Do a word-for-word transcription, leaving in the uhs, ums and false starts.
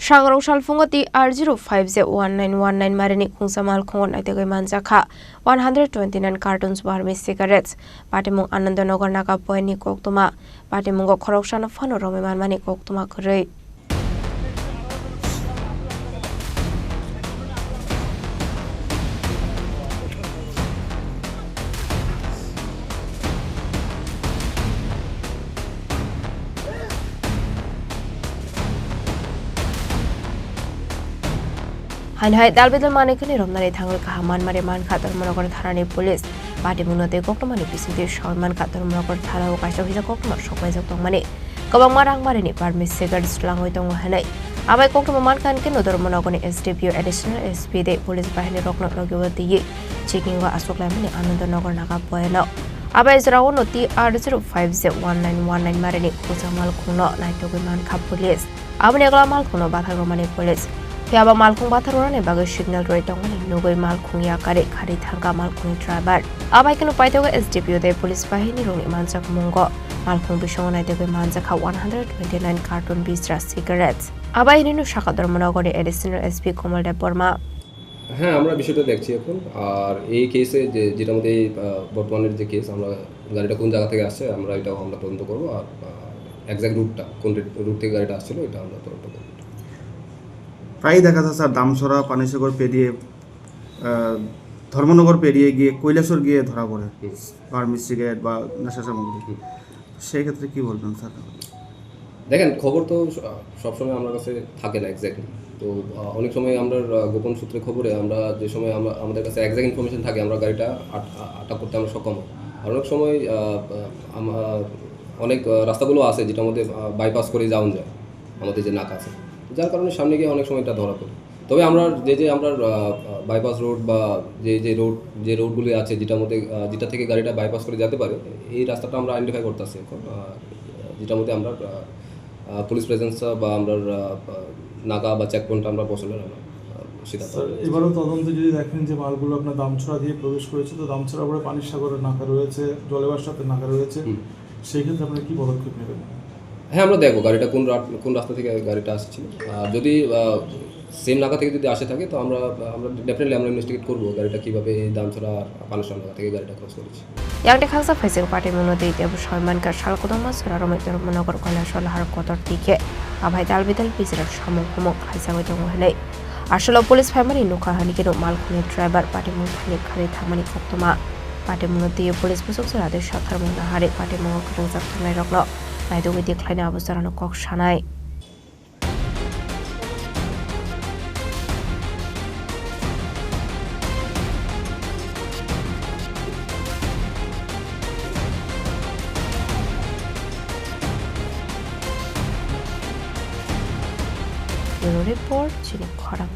Sangrong salphungo T R zero five Z one nine one nine marini khungsa malkhungo naitugwi manjakha one hundred twenty nine cartons Burmese cigarettes. Patimung Anandonagar Naga Poyani koktwma. Patimungo khoroksano phano romwi manmani koktwma kwrwi. Haino hai dalbidal manwi khwnwi romnani thangwi kaham manmari mankha Dharmanagar thanani police. Patimungno tei koktwmani bisingtwi sawi mankha Dharmanagar thanao kaisa hwisa koktwma sokbaijak tongmani. Kwbangma rangmarini Burmese cigarettes langwi tongo hwnwi. Abai koktwma mankha hinkhe no Dharmanagarni S D P O, Additional S P tei police bahini rokno logi o twiwi checking o achuk laimani Anandonagar Naga Poyano. Abai jorao no T R zero five Z one nine one nine marini khungsa malkhungno naitugwi mankha police. Aboni yagulo malkhungno bathak rwmani police. Phiya ba malkhung bathak rwnani bagwi signal rwui tongmani nugwi malkhung yakarwi kharwi thangkha malkhungni driver. Abai kheno paithago S D P O tei police bahini rokni manjak mungo. Malkhung bisingo naitugwi manjakha one hundred twenty nine carton Bisra cigarettes. Abai hinino sakha Dharmanagarni Additional S P Komal Debbarma. হ্যাঁ, আমরা বিষয়টা দেখছি এখন। আর এই কেসে যে, যেটার মধ্যে এই, আহ, বর্তমানের যে কেস, আমরা গাড়িটা কোন জায়গা থেকে আসছে, আমরা এটাও আমরা তদন্ত করবো। আর, আহ, এক্স্যাক্ট রুটটা, কোন রুট থেকে গাড়িটা আসছিল, এটা আমরা তদন্ত করবো। প্রায়ই দেখা যায়, স্যার, দামছড়া, পানিসাগর পেরিয়ে, আহ, ধর্মনগর পেরিয়ে গিয়ে কৈলাসহর গিয়ে ধরা পড়ে হুম। বার্মিজ সিগারেট বা নেশা সামগ্রী। হুম। সেই ক্ষেত্রে কি বলবেন, স্যার? দেখেন, খবর তো স-, সবসময় আমার কাছে থাকে না এক্স্যাক্টলি। তো, আহ, অনেক সময় আমরা, আহ, গোপন সূত্রে খবরে আমরা যে সময় আমরা, আমাদের কাছে এক্স্যাক্ট ইনফরমেশন থাকে, আমরা গাড়িটা আট-, আ-, আটক করতে আমরা সক্ষম হই। আর অনেক সময়, আহ, আম-, আহ, অনেক, আহ, রাস্তাগুলো আছে যেটার মধ্যে, আহ, বাইপাস করে যাওয়া যায়, আমাদের যে নাকা আছে, যার কারণে সামনে গিয়ে অনেক সময় এটা ধরা পড়ে। তবে আমরা যে, যে আমরা, আহ, আহ, বাইপাস রোড বা যে, যে রোড, যে রোডগুলি আছে যেটার মধ্যে, আহ, যেটা থেকে গাড়িটা বাইপাস করে যেতে পারে, এই রাস্তাটা আমরা আইডেন্টিফাই করতেছি এখন, আহ, যেটার মধ্যে আমরা, আহ, আহ, পুলিশ প্রেজেন্স বা আমরা, আহ, আহ, নাকা বা চেকপয়েন্ট আমরা বসানোর আমরা, আহ, সিদ্ধান্ত স্যার, নেব। এবারও তদন্তে যদি দেখেন যে মালগুলো আপনার দামছড়া দিয়ে প্রবেশ করেছে, তো দামছড়া পরে পানিসাগরের নাকা রয়েছে, জলেবাসরাতের নাকা রয়েছে, হুম। সেই ক্ষেত্রে আপনারা কি পদক্ষেপ নেবেন? হ্যাঁ, আমরা দেখবো গাড়িটা কোন রাট-, কোন রাস্তা থেকে গাড়িটা আসছিল। আর যদি, আহ, সেম নাকা থেকে যদি আসে থাকে, তো আমরা, আমরা ডেফিনেটলি আমরা ইনভেস্টিগেট করবো গাড়িটা কিভাবে এই দামছড়া আর পানিসাগর নাকা থেকে গাড়িটা ক্রস করেছে। Yang de khaksa phaising patimungno tei tebo soi mankha sal kwbangma chwra romwi Dharmanagar Kailasahar kotor twi khe abai dalbidal bijra samung humung khlaijagwi tongo hwnwi. Aswlo police phaimani nukha hwnwi kheno malkhungni driver patimung thani kharwi thangmani koktwma. Patimungno twiwi police bwswk jora tei satharmung naharwi patimungo kwrwngjak tongnairokno naitugwi tikhlaina abo jorano kok sanai. Bureau Report, Chini Khorang.